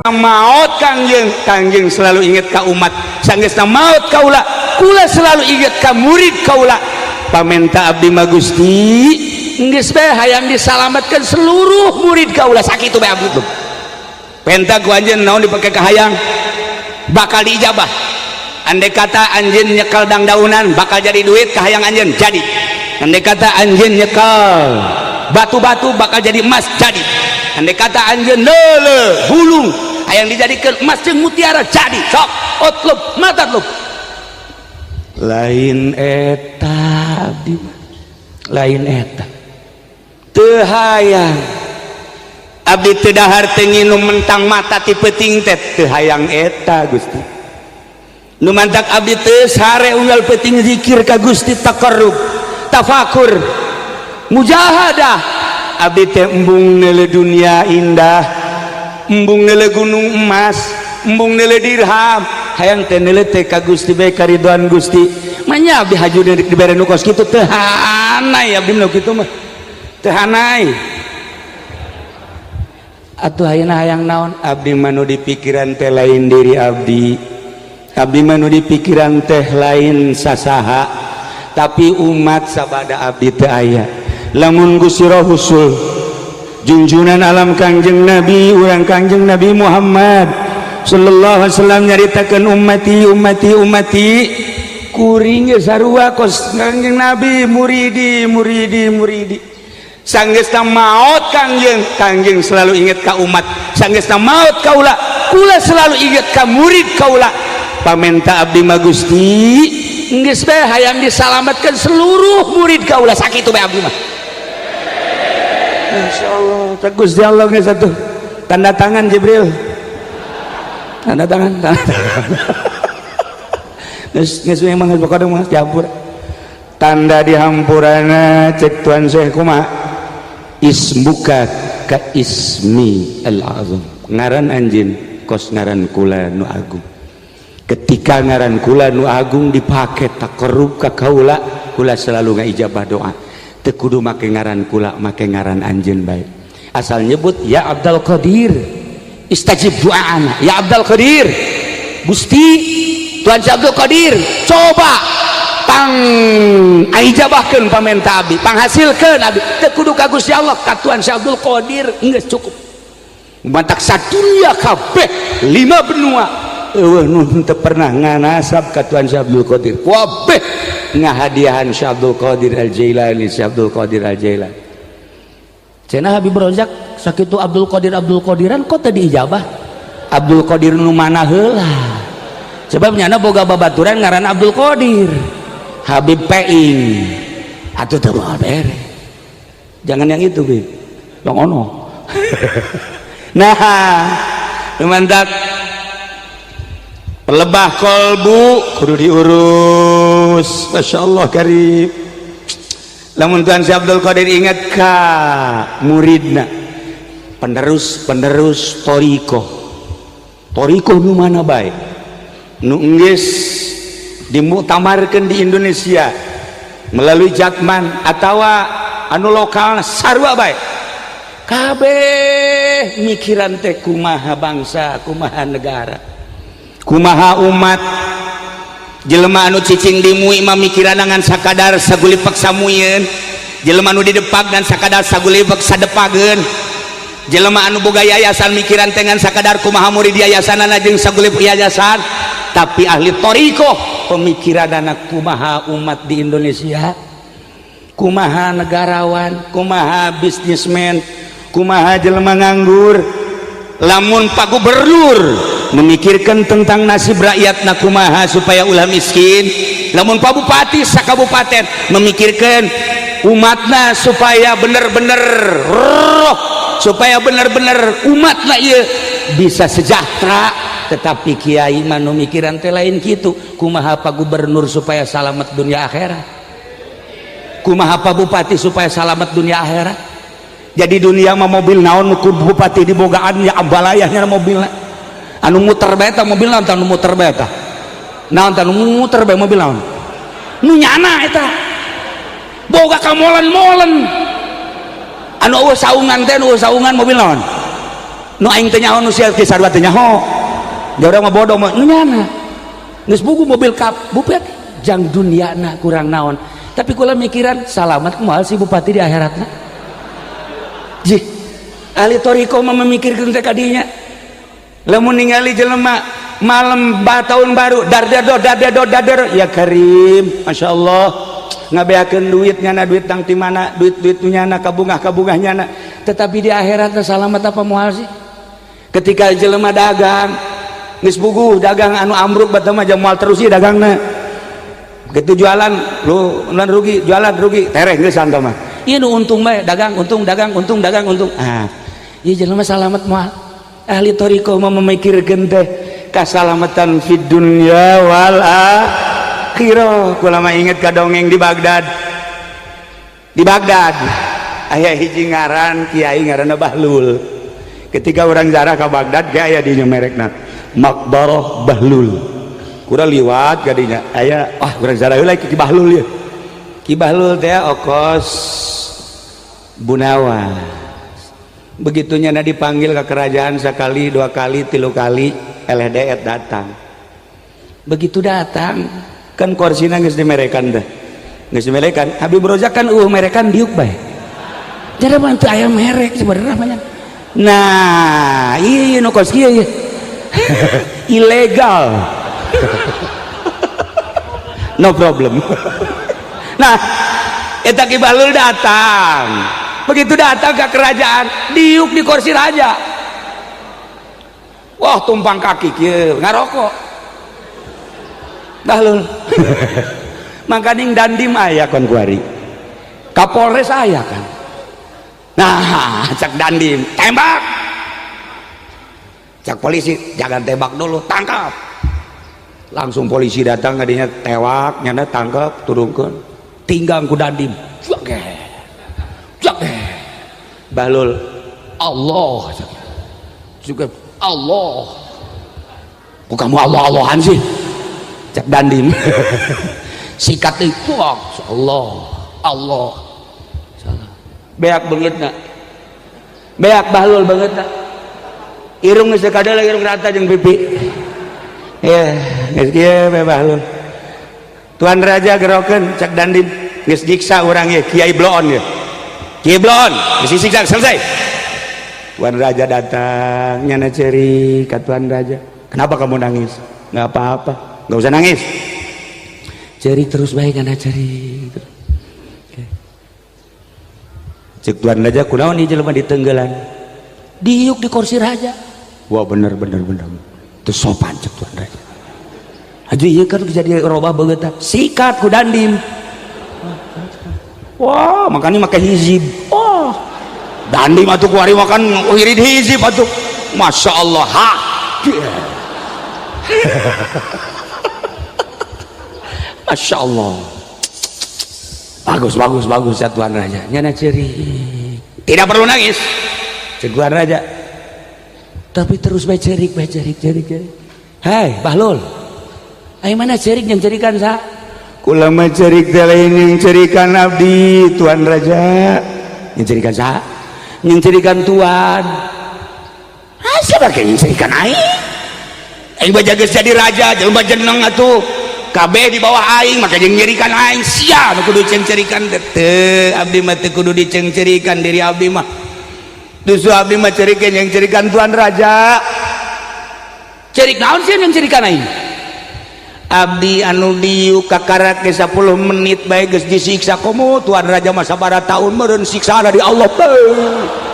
Sanggeusna maot Kangjeng, Kangjeng selalu inget ka umat. Sanggeusna maot kaula, kula selalu inget ka murid kaula. Pamenta abdi mah, Gusti, geus bae hayang disalamatkan seluruh murid kaula, sakitu bae abdi tuh. Penta ku anjeun naon dipake kahayang bakal diijabah. Andai kata anjeun nyekel dangdaunan bakal jadi duit, kahayang anjeun jadi. Andai kata anjeun nyekel batu-batu bakal jadi emas, jadi. Andai kata anjeun leule bulung hayang dijadikan emas jeung mutiara, jadi. Sok utlub ma tatlub. Lain eta abdi mah, lain eta. Teu hayang abdi, teu dahar teu nginum mentang mata ti peuting teh, teu hayang eta, Gusti. Nu mantak abdi teu sare unggal peuting zikir ka Gusti, taqarrub, tafakur, mujahadah. Abdi teh embung neuleu dunia indah, embung neuleu gunung emas, embung neuleu dirham, hayang teh neuleu teh ka Gusti bae, karidoan Gusti. Manya abdi haju dibere nu kos kitu, teu hanai abdi mah kitu mah, teu hanai atuh. Ayeuna hayang naon? Abdi mah nu dipikiran teh lain diri abdi, abdi mah nu dipikiran teh lain sasaha, tapi umat sabada abdi teh aya. Lamun Gusti Rasul, junjunan alam, Kangjeng Nabi urang, Kangjeng Nabi Muhammad sallallahu alaihi wasallam nyaritakeun ummati, ummati, ummati, kuring ge sarua kos Kangjeng Nabi, muridi, muridi, muridi. Sanggeusna maot Kangjeng, Kangjeng selalu inget ka umat. Sanggeusna maot kaula, kula selalu inget ka murid kaula. Pamenta abdi mah, Gusti, geus bae hayang disalamatkan seluruh murid kaula, sakitu bae abdi mah. Insyaallah teh Gusti Allah geus atuh. Tanda tangan Jibril, tanda tangan, tanda tangan. Geus, geus memang geus, pokona mah dihampura, tanda dihampurana. Cek Tuan Syekh kumaha? Ismuka ka ismi al-azam, ngaran anjeun kos ngaran kula nu agung. Ketika ngaran kula nu agung dipake taqarrub ka kaula, kula selalu ngaijabah doa. Teu kudu make ngaran kula, make ngaran anjeun bae, asal nyebut ya Abdul Qadir, istajib doana ya Abdul Qadir. Gusti Tuhan Abdul Qadir, coba pang ijabahkeun pamenta abdi, panghasilkeun abdi. Teu kudu ka Gusti Allah, ka Tuhan Syekh Abdul Qadir geus cukup. Mantak sadunia kabeh lima benua eueuh nu teu pernah nganasab ka Tuhan Syekh Abdul Qadir, kabeh ngahadiahan Syekh Abdul Qadir Al Jailani, Syekh Abdul Qadir Al Jailani. Cenah Habib Rozak, sakitu Abdul Qadir Abdul Qadiran kok teu diijabah? Abdul Qadir nu mana heula? Sebab nyana boga babaturan ngaran Abdul Qadir, Habib Peing atau teu moal bere. Jangan yang itu, Bib, yang ono. Nah, mantap, pelebah kolbu kudu diurus. Masya Allah karib. Lamun Tuhan Syekh Abdul Qadir ingat ka muridna, penerus penerus toriko, toriko nu mana bae nu geus dimuktamarkeun di Indonesia melalui Jatman atau anu lokal, sarua bae, kabeh mikiran teh kumaha bangsa, kumaha negara, kumaha umat. Jelema anu cicing di MUI mah mikiran ngan sakadar sagulipak samuyeun, jelema anu di Depag dan sakadar sagulipak sadepageun, jelema anu boga yayasan mikiran teh ngan sakadar kumaha murid yayasanana jeung sagulip yayasan. Tapi ahli thoriqoh pemikiran anak kumaha umat di Indonesia, kumaha negarawan, kumaha bisnismen, kumaha jelema nganggur. Lamun Pak Gubernur memikirkan tentang nasib rakyat na kumaha supaya ulah miskin, lamun Pak Bupati sakabupaten memikirkan umatna supaya bener-bener roh, supaya bener-bener umatna ieu bisa sejahtera. Tetapi kiai mah nu mikiran teh lain kitu. Kumaha Pak Gubernur supaya salamet dunia akhirat, kumaha Pak Bupati supaya salamet dunia akhirat. Jadi dunia mah mobil naon ku bupati dibogaan ya, ambalayahnya mobilna anu muter bae ta, mobil naon ta anu muter bae ta, naon ta anu muter bae, mobil naon nu nyana eta boga kamolen-molen anu eueuh saungan teh, nu eueuh saungan mobil naon? Nu aing teh nyaho nu sia ge sarua teh nyaho. Da urang mah bodoh mah nu nyana. Geus buku mobil kap, bupati jang duniana kurang naon. Tapi kula mikiran salamat kumaha si bupati di akhiratna. Jih, ahli thoriqoh mah memikirkeun teh kadinya. Lamun ningali jelema malam tahun baru dar dar dar dar dar, ya karim, masya Allah, ngabeakeun duit nyana, duit tang ti mana, duit duit nyana, kabungah kabungah nyana. Tetapi di akhirat salamat apa moal sih? Ketika jelema dagang geus puguh dagang anu ambruk batu mah moal terus sih dagangna. Begitu jualan lu lan rugi, jualan rugi, tereh geus santo mah. Ieu nu untung bae, dagang untung, dagang untung, dagang untung. Ah, ieu jelema salamat moal? Ahli thoriqoh mah memikirkeun teh kasalamatan fid dunya wal akhirah. Kula mah inget ka dongeng di Baghdad. Di Baghdad aya hiji ngaran kiai, ngaranna Bahlul. Ketika orang jarah ke Baghdad ge aya dinya merekna Maqbarah Bahlul. Kurang liwat kadinya aya, ah, urang jarah heula ki Bahlul ya. Ki Bahlul teh okos Bunawas. Begitunya na dipanggil ke kerajaan sekali, dua kali, tilu kali, LDR datang. Begitu datang kan korsina geus dimerekan teh, geus dimerekan. Habib Rozak kan merekan diuk bae, jadi mah teu aya merek sebenarnya banyak. Nah, iya, nu kos kieu ieu ilegal, no problem. Nah, eta Ki Bahlul datang. Begitu datang ke kerajaan, diuk di kursi raja. Wah, tumpang kaki kieu, ngarokok Bahlul. Mangkaning dandim aya kon kuari, Kapolres aya kan. Nah, cak dandim, "Tembak!" Cak polisi, "Jangan tembak dulu, tangkap." Langsung polisi datang kadinya, tewak nyana, tangkap, turunkan, tinggang ku dandim. Jage jage. Bahlul, "Allah juga Allah." "Kok kamu Allah Allahan sih?" cak dandim. Sikat itu, Allah Allah. Salah, beak banget nak, beak Bahlul banget nak, irung geus kadal, irung rata jeung pipi ya geus kieu bae Bahlul. "Tuan Raja, gerokeun," cak dandim, "geus nyiksa urang ye Kiai Bloon ya, Kiai Bloon geus disiksa selesai." Tuan Raja datang, nyana ceri ka Tuan Raja. "Kenapa kamu nangis?" "Nggak apa-apa." "Nggak usah nangis, ceri terus baik." Nyana ceri. Cek Tuan Raja, "Kunaon ieu jelema ditenggelan, diuk di kursi raja?" "Wah, bener bener bener, itu sopan," cek Tuan Raja. "Aja iya kan jadi robah banget." Sikat ku dandim. Wah, makanya make hizib. Oh, dandim atuh kuari makan wirid hizib atuh, masya Allah. Ha, masya Allah, bagus bagus bagus ya Tuan Raja. Nyana ceri, "Tidak perlu nangis," cek Tuan Raja. Tapi terus bae cerik bae, cerik cerik cerik. "Hai Bahlul, ayo mana cerik yang cerikan sa?" "Kula mah cerik teh lain yang cerikan abdi, Tuan Raja." "Yang cerikan sa?" "Yang cerikan Tuan." "Ah, siapa yang cerikan aing? Aing mah geus jadi raja, jelema jeneng atuh kabeh di bawah aing, maka jeung nyerikan aing. Sia nu kudu cengcerikan teu, abdi mah teu kudu dicengcerikan diri abdi mah. Justru abdi mah cerikeun yang cerikan Tuan Raja." "Cerik naon sih yang cerikan aing?" "Abdi anu diuk kakarak ge 10 menit bae geus disiksa, komo Tuan Raja mah sabaraha tahun meureun siksana di Allah." Beuh.